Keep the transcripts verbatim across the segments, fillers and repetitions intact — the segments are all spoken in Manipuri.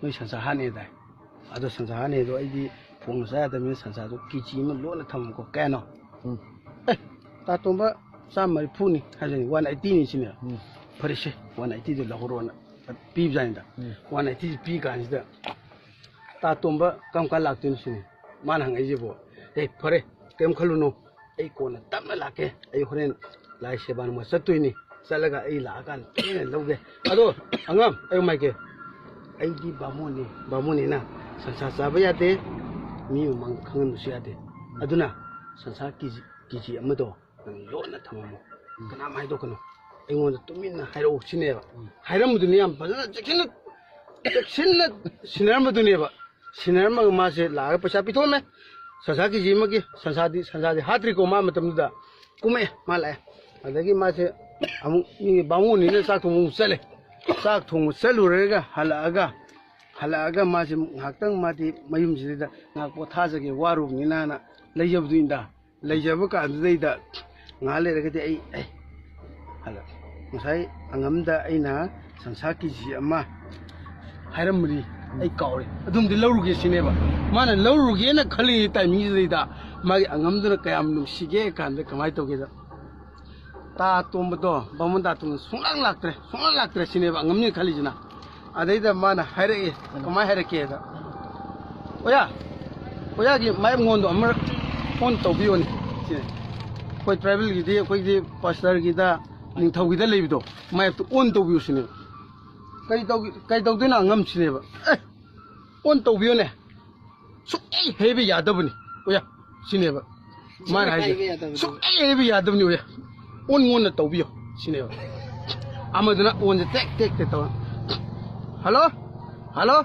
ꯅꯣꯏ ꯁꯟꯁꯥ ꯍꯥꯠꯅꯤ ꯍꯥꯏꯗꯥꯏ? ꯑꯗꯣ ꯁꯟꯁꯥ ꯍꯥꯠꯅꯤ ꯑꯗꯣ ꯑꯩꯗꯤ ꯊꯣꯡꯅ ꯆꯥ ꯌꯥꯗꯕꯅꯤꯅ ꯁꯟꯁꯥꯗꯣ ꯀꯦ ꯖꯤ ꯑꯃ ꯂꯣꯟꯅ ꯊꯝꯃꯨꯀꯣ꯫ ꯀꯌꯥꯅꯣ? ꯎꯝ꯫ ꯑꯦ, ꯇꯥ ꯇꯣꯝꯕ, ꯆꯥꯝꯃ ꯃꯔꯤꯐꯨꯅꯤ ꯍꯥꯏꯖꯅꯤ, ꯋꯥꯟ ꯑꯩꯠꯇꯤꯅꯤ ꯁꯤꯅꯦ꯫ ꯎꯝ꯫ ꯐꯔꯦꯁꯦ, ꯋꯥꯟ ꯑꯩꯠꯇꯤꯗꯣ ꯂꯧꯍꯧꯔꯣꯅ ꯄꯤꯕꯖꯥꯠꯅꯤꯗ꯫ ꯎꯝ꯫ ꯋꯥꯟ ꯑꯩꯠꯇꯤꯁꯤ ꯄꯤ ꯀꯥꯟꯁꯤꯗ, "ꯇꯥ ꯇꯣꯝꯕ ꯀꯔꯝ ꯀꯥꯟ ꯂꯥꯛꯇꯣꯏꯅꯣ?" ꯁꯤꯅꯤ ꯃꯥꯅ ꯍꯪꯉꯛꯏꯁꯤꯕꯣ꯫ "ꯑꯦ, ꯐꯔꯦ, ꯀꯔꯤꯝ ꯈꯜꯂꯨꯅꯨ, ꯑꯩ ꯀꯣꯟꯅ ꯇꯞꯅ ꯂꯥꯛꯀꯦ, ꯑꯩ ꯍꯣꯔꯦꯟ ꯂꯥꯏ ꯁꯦꯕꯥ ꯅꯨꯡꯕ ꯆꯠꯇꯣꯏꯅꯤ, ꯆꯠꯂꯒ ꯑꯩ ꯂꯥꯛꯑꯀꯥꯟꯗ ꯊꯦꯡꯅ ꯂꯧꯒꯦ꯫ ꯑꯗꯣ ꯑꯉꯝ, ꯑꯩ ꯍꯥꯏꯒꯦ, ꯑꯩꯗꯤ ꯕꯥꯃꯣꯟꯅꯤ, ꯕꯥꯃꯣꯟꯅꯤꯅ ꯁꯟꯁꯥ ꯆꯥꯕ ꯌꯥꯗꯦ, ꯃꯤ ꯃꯃꯥꯡꯗ ꯈꯪꯍꯟꯕꯁꯨ ꯌꯥꯗꯦ, ꯑꯗꯨꯅ ꯁꯟꯁꯥ ꯀꯦ ꯖꯤ, ꯀꯦ ꯖꯤ ꯑꯃꯗꯣ ꯅꯪ ꯂꯣꯟꯅ ꯊꯝꯃꯝꯃꯣ, ꯀꯅꯥꯝ ꯍꯥꯏꯗꯣꯛꯀꯅꯨ, ꯑꯩꯉꯣꯟꯗ ꯇꯨꯃꯤꯟꯅ ꯍꯥꯏꯔꯛꯑꯣ" ꯁꯤꯅꯦꯕ꯫ ꯍꯥꯏꯔꯝꯕꯗꯨꯅꯤ ꯌꯥꯝ ꯐꯖꯅ ꯆꯦꯛꯁꯤꯟꯅ, ꯆꯦꯛꯁꯤꯟꯅ ꯁꯤꯟꯅꯔꯝꯕꯗꯨꯅꯦꯕ꯫ ꯁꯤꯟꯅꯔꯝꯃꯒ ꯃꯥꯁꯦ ꯂꯥꯛꯑꯒ ꯄꯩꯁꯥ ꯄꯤꯊꯣꯛꯑꯝꯃꯦ꯫ ꯁꯟꯁꯥ ꯀꯦ ꯖꯤ ꯑꯃꯒꯤ ꯁꯟꯁꯥꯗꯤ, ꯁꯟꯁꯥꯗꯤ ꯍꯥꯠꯇ꯭ꯔꯤꯀꯣ ꯃꯥ ꯃꯇꯝꯗꯨꯗ꯫ ꯀꯨꯝꯃꯛꯑꯦ, ꯃꯥ ꯂꯥꯛꯑꯦ꯫ ꯑꯗꯒꯤ ꯃꯥꯁꯦ ꯑꯃꯨꯛ ꯃꯤ ꯕꯥꯃꯣꯟꯅꯤꯅ ꯆꯥꯛ ꯊꯣꯡꯕ ꯑꯃꯨꯛ ꯆꯠꯂꯦ꯫ ꯆꯥꯛ ꯊꯣꯡꯕ ꯆꯠꯂꯨꯔꯒ ꯍꯜꯂꯛꯑꯒ, ꯍꯜꯂꯛꯑꯒ ꯃꯥꯁꯦ ꯉꯥꯏꯍꯥꯛꯇꯪ ꯃꯥꯗꯤ ꯃꯌꯨꯝꯁꯤꯗ ꯉꯥꯏꯍꯥꯛ ꯄꯣꯊꯥꯖꯒꯦ, ꯋꯥꯔꯨꯕꯅꯤꯅ ꯍꯥꯏꯅ ꯂꯩꯖꯕꯗꯨꯅꯤꯗ꯫ ꯂꯩꯖꯕ ꯀꯥꯟꯗꯨꯗꯩꯗ ꯉꯥꯏꯍꯥꯛ ꯂꯩꯔꯒꯗꯤ ꯑꯩ, ꯑꯩ ꯍꯜꯂꯛ-, ꯉꯁꯥꯏ ꯑꯉꯝꯗ ꯑꯩꯅ ꯁꯟꯁꯥ ꯀꯦ ꯖꯤ ꯑꯃ ꯍꯥꯏꯔꯝꯕꯅꯤ, ꯑꯩ ꯀꯥꯎꯔꯦ, ꯑꯗꯨꯝꯗꯤ ꯂꯧꯔꯨꯒꯦ ꯁꯤꯅꯦꯕ꯫ ꯃꯥꯅ ꯂꯧꯔꯨꯒꯦꯅ ꯈꯜꯂꯤ ꯇꯥꯏꯃꯤꯡꯁꯤꯗꯩꯗ ꯃꯥꯒꯤ ꯑꯉꯝꯗꯨꯅ ꯀꯌꯥꯝ ꯅꯨꯡꯁꯤꯒꯦ ꯀꯥꯟꯗ ꯀꯃꯥꯏꯅ ꯇꯧꯒꯦꯗ, ꯇꯥ ꯇꯣꯝꯕꯗꯣ, ꯕꯥꯃꯣꯟ ꯇꯥ ꯇꯣꯝꯕꯗꯣ ꯁꯨꯡꯂꯥꯛ ꯂꯥꯛꯇ꯭ꯔꯦ, ꯁꯨꯡꯂꯥꯛ ꯂꯥꯛꯇ꯭ꯔꯦ ꯁꯤꯅꯦꯕ ꯑꯉꯝꯅꯤ ꯈꯜꯂꯤꯁꯤꯅ꯫ ꯑꯗꯩꯗ ꯃꯥꯅ ꯍꯥꯏꯔꯛꯑꯦ, ꯀꯃꯥꯏꯅ ꯍꯥꯏꯔꯛꯀꯦꯗ, "ꯑꯣꯖꯥ, ꯑꯣꯖꯥꯒꯤ ꯃꯥꯏꯞ ꯉꯣꯟꯗꯣ ꯑꯃꯨꯔꯛ ꯑꯣꯟ ꯇꯧꯕꯤꯌꯣꯅꯦ" ꯁꯤꯅꯦ꯫ ꯑꯩꯈꯣꯏ ꯇ꯭ꯔꯥꯏꯕꯦꯜꯒꯤꯗꯤ, ꯑꯩꯈꯣꯏꯒꯤ ꯄꯥꯁꯇꯔꯒꯤꯗ, ꯅꯤꯡꯊꯧꯒꯤꯗ ꯂꯩꯕꯗꯣ, ꯃꯥꯏꯞꯇꯣ ꯑꯣꯟ ꯇꯧꯕꯤꯌꯨ ꯁꯤꯅꯦꯕ꯫ "ꯀꯔꯤ ꯇꯧꯒꯦ, ꯀꯔꯤ ꯇꯧꯗꯣꯏꯅꯣ ꯑꯉꯝ?" ꯁꯤꯅꯦꯕ꯫ "ꯑꯦ, ꯑꯣꯟ ꯇꯧꯕꯤꯌꯨꯅꯦ, ꯁꯨꯛꯍꯩ ꯍꯩꯕ ꯌꯥꯗꯕꯅꯤ ꯑꯣꯖꯥ" ꯁꯤꯅꯦꯕ ꯃꯥꯅ ꯍꯥꯏꯁꯦ꯫ ꯍꯩꯕ ꯌꯥꯗꯕꯅꯤ꯫ "ꯁꯨꯛꯍꯩ ꯍꯩꯕ ꯌꯥꯗꯕꯅꯤ ꯑꯣꯖꯥ, ꯑꯣꯟ ꯉꯣꯟꯅ ꯇꯧꯕꯤꯌꯣ" ꯁꯤꯅꯦꯕ꯫ ꯑꯃꯗꯨꯅ ꯑꯣꯟꯁꯦ ꯇꯦꯛ ꯇꯦꯛ ꯇꯦꯛ ꯇꯧꯔ, "ꯍꯜꯂꯣ, ꯍꯜꯂꯣ",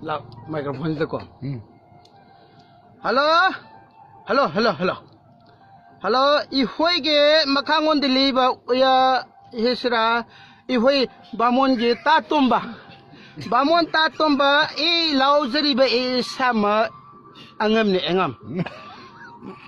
ꯂꯥꯎ, ꯃꯥꯏꯀ꯭ꯔꯣꯐꯣꯟꯁꯤꯗꯀꯣ꯫ ꯎꯝ꯫ "Hello, hello, hello, hello, hello, ꯑꯩꯈꯣꯏꯒꯤ ꯃꯈꯥꯉꯣꯟꯗ ꯂꯩꯕ ꯑꯣꯖꯥ ꯍꯦꯁꯤꯔꯥ, ꯑꯩꯈꯣꯏ ꯕꯥꯃꯣꯟꯒꯤ ꯇꯥ ꯇꯣꯝꯕ, ꯕꯥꯃꯣꯟ ꯇꯥ ꯇꯣꯝꯕ, ꯑꯩ ꯂꯥꯎꯖꯔꯤꯕ ꯑꯩ ꯏꯁꯥꯃꯛ ꯑꯉꯝꯅꯦ, ꯑꯉꯝ꯫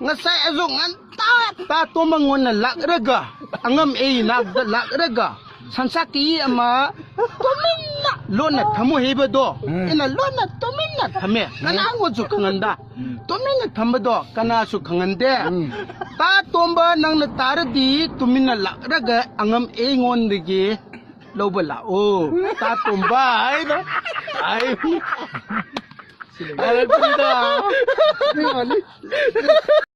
ꯉꯁꯥꯏ ꯑꯌꯨꯛ ꯉꯟꯇꯥ ꯇꯥ ꯇꯣꯝꯕ ꯉꯣꯟꯅ ꯂꯥꯛꯂꯒ, ꯑꯉꯝ ꯑꯩ ꯅꯥꯛꯇ ꯂꯥꯛꯂꯒ, ꯁꯟꯁꯥ ꯀꯦꯖꯤ ꯑꯃ ꯇꯨꯃꯤꯟꯅ ꯂꯣꯟꯅ ꯊꯝꯃꯨ ꯍꯥꯏꯕꯗꯣ, ꯎꯝ꯫ ꯑꯩꯅ ꯂꯣꯟꯅ ꯇꯨꯃꯤꯟꯅ ꯊꯝꯃꯦ꯫ ꯎꯝ꯫ ꯀꯅꯥꯉꯣꯟꯁꯨ ꯈꯪꯍꯟꯗ꯫ ꯎꯝ꯫ ꯇꯨꯃꯤꯟꯅ ꯊꯝꯕꯗꯣ ꯀꯅꯥꯁꯨ ꯈꯪꯍꯟꯗꯦ꯫ ꯎꯝ꯫ ꯇꯥ ꯇꯣꯝꯕ, ꯅꯪꯅ ꯇꯥꯔꯗꯤ ꯇꯨꯃꯤꯟꯅ ꯂꯥꯛꯂꯒ ꯑꯉꯝ ꯑꯩꯉꯣꯟꯗꯒꯤ ꯂꯧꯕ ꯂꯥꯛꯑꯣ꯫ ꯇꯥ ꯇꯣꯝꯕ ꯍꯥꯏꯅ꯫ ꯑꯩ ꯍꯥꯏꯔꯛꯄꯅꯤꯗ꯫